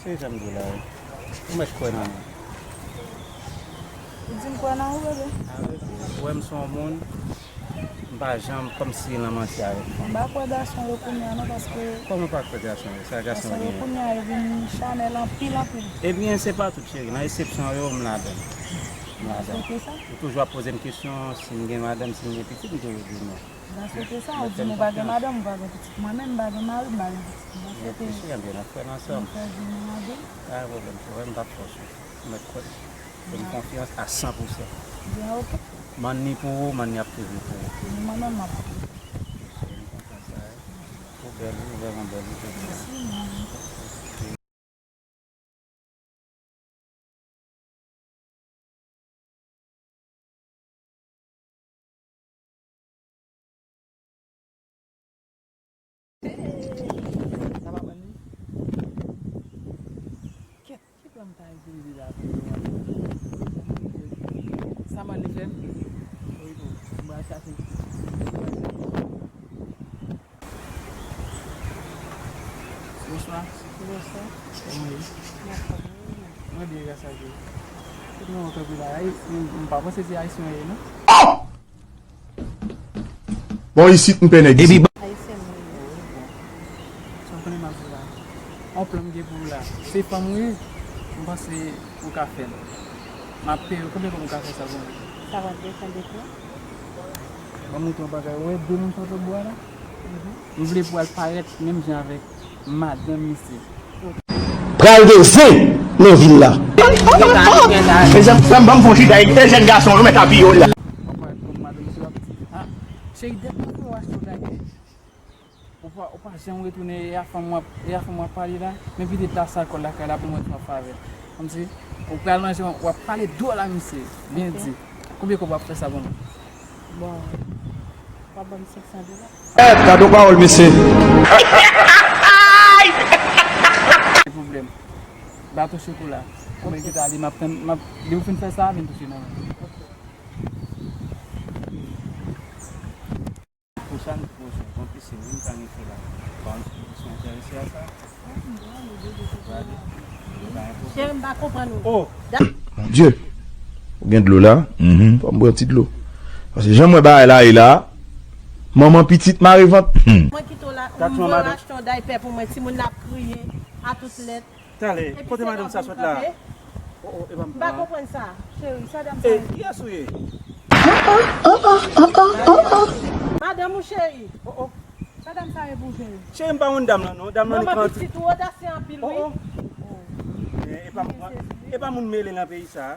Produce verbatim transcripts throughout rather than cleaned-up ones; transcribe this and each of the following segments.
Se jan m di w la, wi. Ou mèt kwè nan mwen. Ou di m kwè nan ou, bebe? Ah, wi. Ou wè m se yon moun, m pa janm kòmsi nan manti avèk fanm. M pa kwè gason yo kounye a non, paske Kòman pa kwè gason yo? Sa gason yo gason yo genyen? Kounye a yo vin chanèl anpil, anpil. Ebyen, se pa tout, cheri. Nan eksepsyon yo, m ladan. M ladan. Ou toujou ap poze m kesyon si m gen madanm, si m gen pitit, m toujou di w non. M pa swete sa, ou di m ou pa gen madanm, ou pa gen pitit. Mwen menm, m pa gen mari, m pa gen pitit. M pa swete. Reflechi, anben, n ap fè l ansanm. M pèdi mwen anben. Pa gen pwoblèm, frè, m p ap fòse w. Ou mèt kwè m. Fè m konfyans a san pou san. Byen, oke. M anni pou ou, m anni ap toujou pou ou. Mwen menm, m ap. M kontan sa, wi. Ou bèl, wi, ou vrèman bèl, wi, jodi a. Mèsi, mwen menm. Sa pa bann li? Kèt, ki plan m ta itilize la pou yo wè? Sa man li fè m? Wi, bon, m pral chache. Bonswa. Bonswa. Kòman w ye? Mwen byen, gras a Dye. Tout moun kanpe la, Ayisyen, m pa panse se Ayisyen w ye, non. Bon, isit, m pè nèg isit. Ayisyen mwen ye. Sa w konnen m ap di la? On plan m gen pou ou la. Se fanm ou ye, m panse ou ka fè l. M ap peye w. Konbyen kòb ou ka fè sa pou mwen? Sa va depann de kòb. Ban m montre yon bagay. Ou wè de moun sot lòt bò a la? M vle pou al parèt menm jan avèk madanm misye. Pral gen zen nan vil la. Mezanmi, ban m, ban m fè yon chita e jèn gason yo mèt apiye w la. Ou pa konn madanm misye w ap di, ah, cheri, dèt mwen pou w achte w bagay. Ou pa, ou pa janm retounen, e a fanm w ap, e a fanm w ap pale la. Men pitit la sal kò l lakay la pou mwen fè yon favè. Kòmsi, ou pral manje, w ap pale dwòl a misye. Byen di. Konbyen kòb w ap fè sa pou mwen? Bon, w ap ban m senk san dola. Eh, gade yon pawòl, mesye. Gen pwoblèm. Ba touche kou la. Kòman ki ta li, m ap tann, m ap, lè w fin fè sa, vin touche nan men. Pou sa, nou pwosè, bon, pisin, wi, m ka gen fè la. Bon, si w enterese a sa, gade. Cheri, m pa konprann ou. Oh! Mon Dieu! Ou gen dlo la? Mhm. Fò m pran ti dlo. Paske jan m wè bagay la ye la, manman pitit mare vant. Hmm. Mwen kite w la, ou m voye w achte yon daypè pou mwen, timoun nan ap kriye a tout lèt. Talè, kote madanm sa sot la? Oh, oh, e pa m. M pa konprann sa, cheri, sa dam sa ye? Kiyès ou ye? Madanm ou, cheri? Oh, oh. Sa dam sa ye pou ou, cheri? Cheri, m pa konn dam lan non, dam lan ekran. Manman pitit ou odasye anpil, wi. Oh, oh. E pa, e pa moun mele nan peyi sa.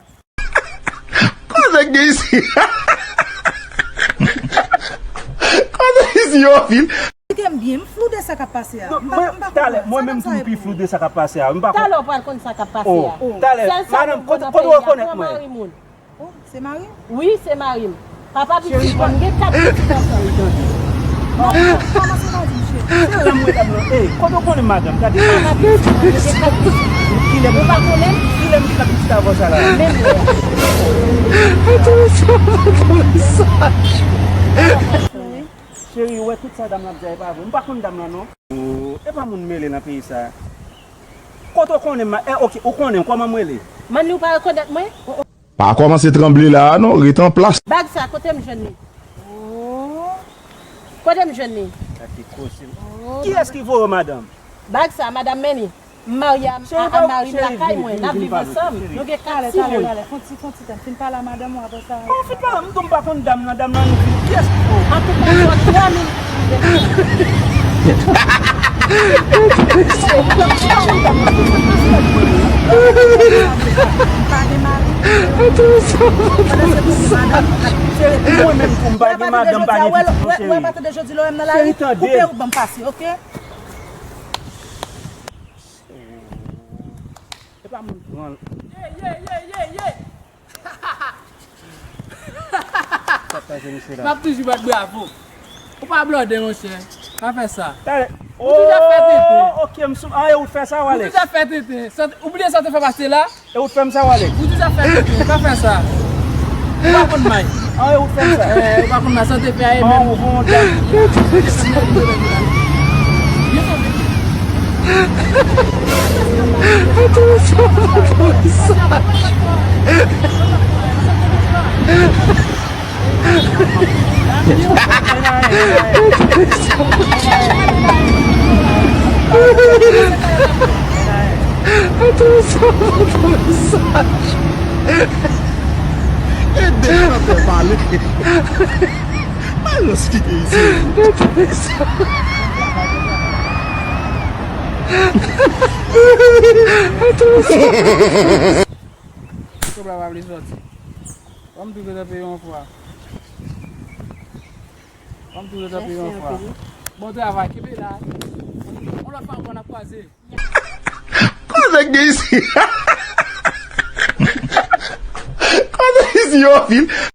Kote k gen isi? Kote isi yo anpil? Kite m byen, m flou de sa k ap pase a. M pa, m pa konprann. Talè, mwen menm tou m pi flou de sa k ap pase a. M pa konn. Talè w pral konn sa k ap pase a. Oh, talè, madanm, kote, kote w rekonèt mwen? Oh, se mari w? Wi, se mari m. Papa pitit mwen, m gen kat pitit ansanm. Non, non, kòmanse pa di m cheri. Cheri, m wè dam lan. Ey, kote w konnen madanm? Gade. Papa pitit mwen, m gen kat pitit. Kilè m, ou pa konnen m? Kilè m gen kat pitit avan sa la? Menm lè. Cheri, ou wè tout sa dam lan ap di a, e pa vre. M pa konn dam lan non. Oh, e pa moun mele nan peyi sa. Kote w konnen m? Eh, ok, ou konnen m, kòman m rele? Manmi, ou pa rekonèt mwen? Pa kòmanse tranble la a non, ret an plas. Bag sa, kote m jwenn li? Oh. Kote m jwenn li? Sa ki posib. Oh, kiyès ki voye w, madanm? Bag sa, madanm Meni. M marye a, a mari m lakay mwen. N ap viv ansanm. Nou gen kat timoun. Talè, talè, talè. Fon ti, fon ti tan. Fin pale a madanm ou apre sa. Kòman fin pale? M tou m pa konn dam nan, dam nan nou fin. Kiyès ki voye w? Antouka, m jwenn twa mil. Mwen menm tou m pa gen madanm, pa gen pitit non, cheri. Cheri, tande. E pa moun pran. Ye, ye, ye, ye, ye. Sa k pase, mesye dam? M ap toujou bat bravo. Ou pa blòdè, monchè. Pa fè sa. Talè. Ou toujou ap fè tenten. Oh, ok, m sou, ah, e ou t fè sa, Walex? Ou toujou ap fè tenten. Sa, ou bliye sa w te fè pase la? E ou t fè m sa, Walex? Ou toujou ap fè tenten. Pa fè sa. Ou pa konn may. Ah, e ou t fè m sa? Eh, ou pa konn may. Sa w te fè a, e menm. Ou bon dam. Byen fè. Ede chantè pale. Malans ki gen isi. Kòb la pa vle sòti. Ban m tou gentan peye yon fwa. Ban m tou gentan peye yon fwa. Bon travay, kenbe la. Yon lòt fwa ankò n ap kwaze. Koze k gen isi. Koze isi yo anpil.